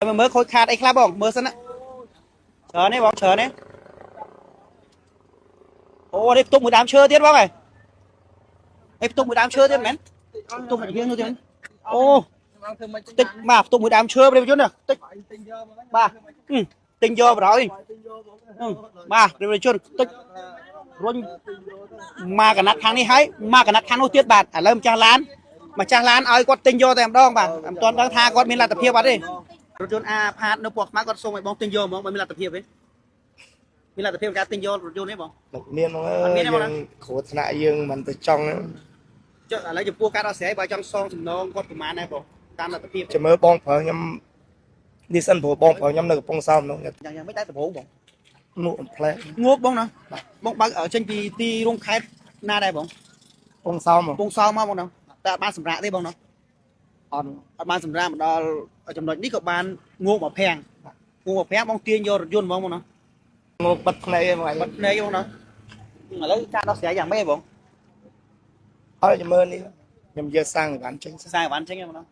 មើលមើលខូចខាតអីខ្លះបងមើលសិនណាច្រើនទេបងច្រើនទេអូនេះផ្ទុកមួយដើមឈើទៀតបងហ៎អីផ្ទុកមួយដើមឈើទៀតមែនផ្ទុកមួយរៀងនោះទៀតមែនអូតិចបាទផ្ទុកមួយដើមឈើប្រជាជនណាតិចបាទទិញយកបណ្ដោយបាទប្រជាជនតិចរុញមកកណាត់ខាងនេះហើយមកកណាត់ខាងនោះទៀតបាទឥឡូវម្ចាស់ឡានម្ចាស់ឡានឲ្យគាត់ទិញយកតែម្ដងបាទមិនទាន់ដឹងថាគាត់មានលទ្ធភាពអត់ទេ រថយន្តអាផាតនៅពណ៌ខ្មៅគាត់សូមឲ្យបងទិញយកហ្មងបើមានលទ្ធភាពទេមានលទ្ធភាពក្នុងការទិញយករថយន្តទេបង មិនមានហ្មងអើ អត់មានទេបងណា យយើងគ្រោះថ្នាក់យើងមិនទៅចង់ ចុះឥឡូវចំពោះការដោះស្រាយបើចង់សងសំណងគាត់ប្រហែលដែរបងតាមលទ្ធភាព ចាំមើលបងប្រុសខ្ញុំនេះសិនព្រោះបងប្រុសខ្ញុំនៅកំពង់សោមនោះ យ៉ាងយ៉ាងមិនដែរដំបូងបង នោះអំផ្លែ ងួបបងណាបងបើកចេញពីទីរួមខេត្តណាដែរបង កំពង់សោម កំពង់សោមមកបងណាតែអត់បានសម្រាកទេបងណា អត់ អត់បានសម្រាកមកដល់ចំណុចនេះក៏បានងួបមកភាំងងួបមកភាំងបងទាញយករថយន្តហ្មងបងណា ងោកបិទភ្នែកឯងបង បាត់ភ្នែកបងណាឥឡូវការដោះស្រាយយ៉ាងម៉េចបង អត់ចាំមើលនេះខ្ញុំយកសាំងឲ្យបានចេញសិន ខ្សែបានចេញបងណា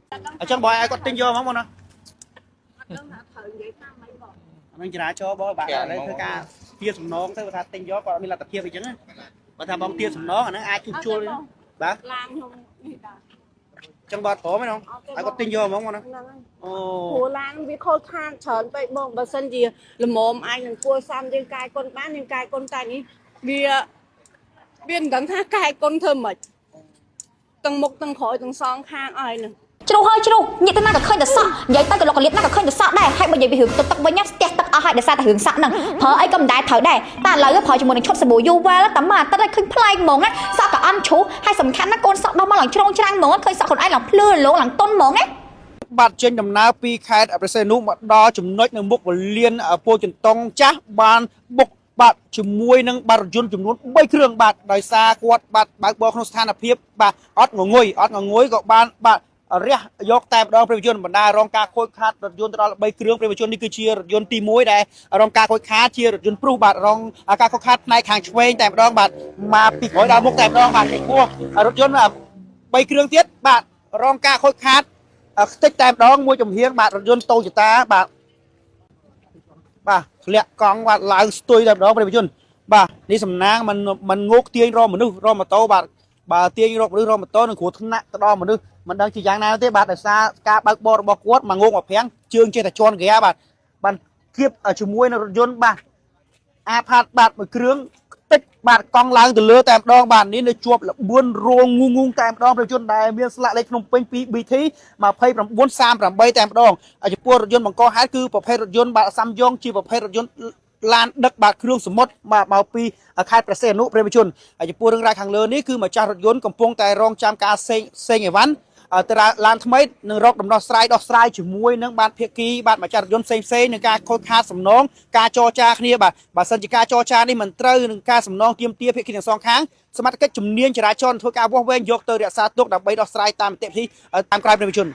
អញ្ចឹងបងឲ្យគាត់ទិញយកហ្មងបងណា អត់ដឹងថាត្រូវនិយាយថាម៉េចបង អានឹងចរាចរណ៍បងបាទឥឡូវធ្វើការទាសំណងទៅបើថាទិញយកគាត់អត់មានលទ្ធភាពអីចឹងណាបើថាបងទាសំណងអានឹងអាចជួសជុលបាទ ឡានខ្ញុំនេះតា ចឹងបងព្រមទេនោះឲ្យគាត់ទិញយកហ្មងបងណា ហ្នឹងហើយ អូ ព្រោះឡានវាខូចខាតច្រើនពេកបងបើសិនជាល្មមអាចនឹងគួរសាំយើងកាយកុនបានយើងកាយកុនតែនេះវាវាមិនដឹងថាកាយកុនធ្វើម៉េចទាំងមុខទាំងក្រោយទាំងសងខាងអស់ហើយហ្នឹង ជ្រុះហើយជ្រុះញាតិទៅណាក៏ឃើញតែសក់និយាយទៅក៏លោកកលៀបណាក៏ឃើញតែសក់ដែរហើយបើនិយាយពីរឿងទឹកទឹកវិញណាស្ទះទឹកអស់ហើយដោយសារតែរឿងសក់ហ្នឹងប្រើអីក៏មិនដែរត្រូវដែរតែឥឡូវប្រើជាមួយនឹងឈុតសាប៊ូ Yuwell តែមួយអាទិត្យឲ្យឃើញប្លែកហ្មងណាសក់ក៏អន់ជ្រុះហើយសំខាន់ណាកូនសក់ដោះមកឡើងជ្រុងច្រាំងហ្មងឃើញសក់ខ្លួនឯងឡើងភ្លឺរលោងឡើងទន់ហ្មងណា បាទចេញដំណើរពីខេត្តព្រះសីហនុមកដល់ចំណុចនៅមុខវលានពោធិចិនតុងចាស់បានបុកបាទជាមួយនឹងបាទរថយន្តចំនួន3គ្រឿងបាទដោយសារគាត់បាទបើកបរក្នុងស្ថានភាពបាទអត់ងងុយអត់ងងុយក៏បានបាទរះយកតែម្ដងប្រជាជនបណ្ដារងការខូចខាតរថយន្តទៅដល់3គ្រឿងប្រជាជននេះគឺជារថយន្តទី1ដែលរងការខូចខាតជារថយន្តព្រុសបាទរងការខូចខាតផ្នែកខាងឆ្វេងតែម្ដងបាទមកពីក្រោយដល់មុខតែម្ដងបាទពីព្រោះរថយន្ត3គ្រឿងទៀតបាទរងការខូចខាត ខ្ទេចតែម្ដងមួយចំហៀងបាទរថយន្តតូចតាបាទបាទធ្លាក់កង់បាទឡើងស្ទុយតែម្ដងប្រជាជនបាទនេះសំណាងมันมันងោកទាញរកមនុស្សរកម៉ូតូបាទបើទាញរកមនុស្សរកម៉ូតូនឹងគ្រោះថ្នាក់ទៅដល់មនុស្សមិនដឹងជាយ៉ាងណាទេបាទដោយសារការបើកបររបស់គាត់មកងោកមកប្រាំងជើងចេះតែជន់ហ្គាបាទបានធៀបជាមួយនឹងរថយន្តបាទ អាផាតបាទមួយគ្រឿងតិចបាទកង់ឡើងទៅលើតែម្ដងបាទនេះនៅជាប់លបឿនរងងងងតែម្ដងប្រជាជនដែលមានស្លាកលេខភ្នំពេញពី BT 2938តែម្ដងហើយចំពោះរថយន្តបង្កហេតុគឺប្រភេទរថយន្តបាទសាំយ៉ុងជាប្រភេទរថយន្តឡានដឹកបាទគ្រឿងសមុទ្របាទមកពីខេត្តព្រះសីហនុប្រជាជនហើយចំពោះរឿងរ៉ាវខាងលើនេះគឺម្ចាស់រថយន្តកំពុងតែរងចាំការសេងសេងអីវ៉ាន់ ទៅឡានថ្មីនឹងរកដំណោះស្រាយដោះស្រាយជាមួយនឹងបាទភាគីបាទម្ចាស់រថយន្តផ្សេងផ្សេងនឹងការខូចខាតសំណងការចរចាគ្នាបាទបើសិនជាការចរចានេះមិនត្រូវនឹងការសំណងទាមទារភាគីទាំងសងខាងសមត្ថកិច្ចជំនាញចរាចរណ៍ធ្វើការវាស់វែងយកទៅរក្សាទុកដើម្បីដោះស្រាយតាមនីតិវិធីតាមក្រោយប្រជាជន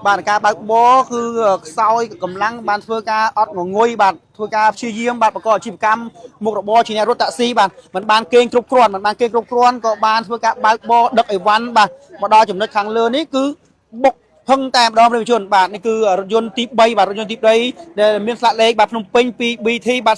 បាទការបើកបរគឺខ្សោយកម្លាំងបានធ្វើការអត់ងងុយបាទធ្វើការព្យាយាមបាទបង្កអាជីវកម្មមុខរបរជាអ្នករត់តាក់ស៊ីបាទមិនបានគេងគ្រប់គ្រាន់មិនបានគេងគ្រប់គ្រាន់ក៏បានធ្វើការបើកបរដឹកអីវ៉ាន់បាទមកដល់ចំណុចខាងលើនេះគឺបុកផឹងតែម្ដងប្រជាជនបាទនេះគឺរថយន្តទី3បាទរថយន្តទី3ដែលមានស្លាកលេខបាទភ្នំពេញពី BT បាទ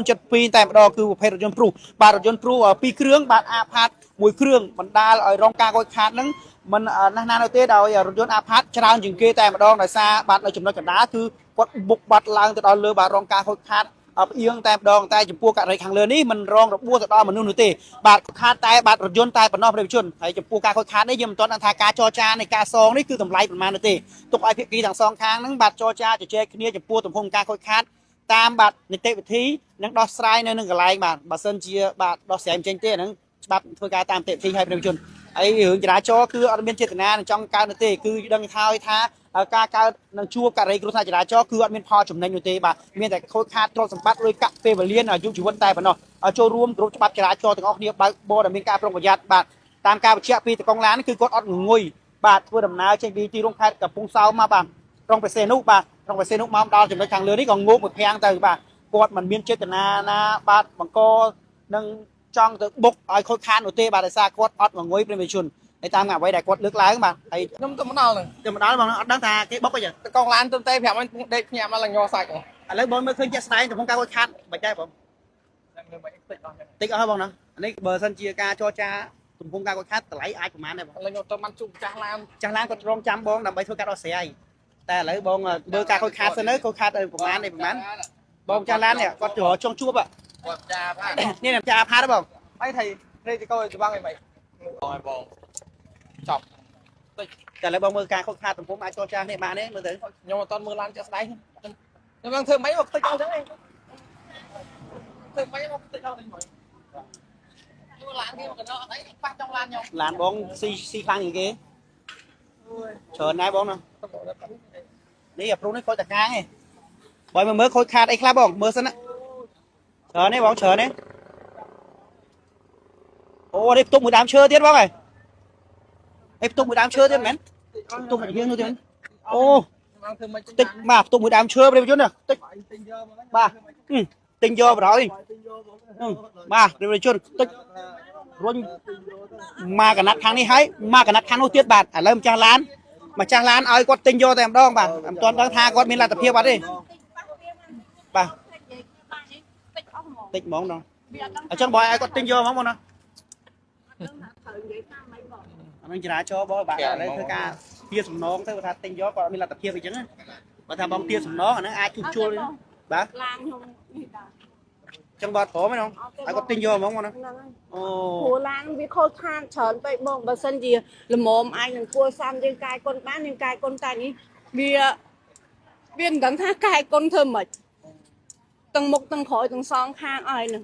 4972តែម្ដងគឺប្រភេទរថយន្តព្រុសបាទរថយន្តព្រុសពីរគ្រឿងបាទអាផាតមួយគ្រឿងបណ្ដាលឲ្យរងការខូចខាតហ្នឹងមិនណាស់ណានោះទេដោយរថយន្តអាផាតច្រើនជាងគេតែម្ដងដោយសារបាទនៅចំណុចកណ្ដាលគឺគាត់បុកបាត់ឡើងទៅដល់លើបាទរងការខូចខាតផ្អៀងតែម្ដងតែចំពោះករណីខាងលើនេះมันរងរបួសទៅដល់មនុស្សនោះទេបាទខាតតែបាទរថយន្តតែប៉ុណ្ណោះប្រជាជនហើយចំពោះការខូចខាតនេះយើងមិនទាន់ដឹងថាការចរចានៃការសងនេះគឺតម្លៃប៉ុន្មាននោះទេទុកឲ្យភាគីទាំងសងខាងហ្នឹងបាទចរចាជជែកគ្នាចំពោះទំហំការខូចខាតតាមបាទនីតិវិធីនិងដោះស្រាយនៅនឹងកន្លែងបាទបើសិនជាបាទដោះស្រាយមិនចេញទេអាហ្នឹងច្បាប់ធ្វើការតាមនីតិវិធីឲ្យប្រជាជនហើយរឿងចរាចរណ៍គឺអត់មានចេតនានឹងចង់កើតនោះទេគឺដឹងហើយថាការកើតនឹងជួបករណីគ្រោះថ្នាក់ចរាចរណ៍គឺអត់មានផលចំណេញនោះទេបាទមានតែខូចខាតទ្រព្យសម្បត្តិលុយកាក់ពេលវេលានិងអាយុជីវិតតែប៉ុណ្ណោះចូលរួមគ្រប់ច្បាប់ចរាចរណ៍ទាំងអស់គ្នាបើកបរដែលមានការប្រុងប្រយ័ត្នបាទតាមការបញ្ជាក់ពីតកងឡានគឺគាត់អត់ងងុយបាទធ្វើដំណើរចេញពីទីរួមខេត្តកំពង់សោមមកបាទក្រុងព្រះសីហនុបាទក្រុងព្រះសីហនុមកដល់ចំណុចខាងលើនេះក៏ងោកមួយភាំងទៅបាទគាត់មិនមានចេតនាណាបាទបង្កនឹងចង់ទៅបុកឲ្យខូចខាតនោះទេបាទដោយសារគាត់អត់ងងុយប្រជាជន ហើយតាមអ្វីដែលគាត់លើកឡើងបាទហើយ ខ្ញុំទៅមកដល់ហ្នឹង ទៅមកដល់បងអត់ដឹងថាគេបុកអីចឹង តកងឡានទៅតែប្រាប់ឲ្យដេកភ្ញាក់មកឡើងញ័រសាច់ហ្នឹង ឥឡូវបងមើលឃើញជាក់ស្ដែងទំហំការខូចខាតមិនដែរបង លើមិនតិចអស់ចឹង តិចអស់ហើយបងណានេះបើសិនជាការចរចាទំហំការខូចខាតតម្លៃអាចប្រហែលដែរបង ឥឡូវខ្ញុំទៅបានជួបម្ចាស់ឡាន ចាស់ឡានគាត់រងចាំបងដើម្បីធ្វើការដោះស្រាយតែឥឡូវបងមើលការខូចខាតសិនទៅខូចខាតប្រហែលនេះប្រហែលបងចាស់ឡាននេះគាត់ចង់ជួប គាត់ចាផា នេះអ្នកចាផាតបង អីថៃរេចកោច្បាំងអីមិនបងឲ្យបងចប់ តែឥឡូវបងមើលការខូចខាតទំហំអាចចរចានេះបានទេមើលទៅ ខ្ញុំអត់តមើលឡានជាក់ស្ដែងខ្ញុំនឹងធ្វើម៉េចមកតិចអស់ចឹងឯងធ្វើម៉េចមកតិចអស់តិចមកមើលឡានគេមកកណ្ដោអត់អីប៉ះចង់ឡានខ្ញុំ ឡានបងស៊ីស៊ីខ្លាំងជាងគេច្រើនដែរបងណានេះអាព្រុសនេះខូចតកាងឯងបើមើលខូចខាតអីខ្លះបងមើលសិនណាច្រើនទេបងច្រើនទេអូនេះផ្ទុកមួយដើមឈើទៀតបងឯងអីផ្ទុកមួយដើមឈើទៀតមែនផ្ទុកមួយរៀងនោះទៀតអូ ខ្ញុំធ្វើម៉េច តិចបាទផ្ទុកមួយដើមឈើប្រជាជនតិច ទិញយកមក បាទទិញយកបណ្ដោយបាទប្រជាជនតិចរុញមកកណាត់ខាងនេះហើយមកកណាត់ខាងនោះទៀតបាទឥឡូវម្ចាស់ឡានម្ចាស់ឡានឲ្យគាត់ទិញយកតែម្ដងបាទមិនទាន់ដឹងថាគាត់មានលទ្ធភាពអត់ទេបាទ តិចអស់ហ្មង តិចហ្មងដល់ វាអត់ដឹង អញ្ចឹងបើឲ្យគាត់ទិញយកហ្មងបងណា ដឹងថាត្រូវនិយាយថាម៉េចបង អានឹងចរាចរណ៍បងបាទឥឡូវធ្វើការទាសំណងទៅបើថាទិញយកគាត់អត់មានលទ្ធភាពអីចឹងណាបើថាបងទាសំណងអានឹងអាចជួសជុលបាទ ឡានខ្ញុំនេះតា អញ្ចឹងបើព្រមទេបងឲ្យគាត់ទិញយកហ្មងបងណា ហ្នឹងហើយ អូ ព្រោះឡានវាខូចខាតច្រើនពេកបងបើសិនជាល្មមអាចនឹងគួរសមយើងកាយកុនបានយើងកាយកុនតែនេះវាវាមិនដឹងថាកាយកុនធ្វើម៉េចទាំងមុខទាំងក្រោយទាំងសងខាងអស់ហ្នឹង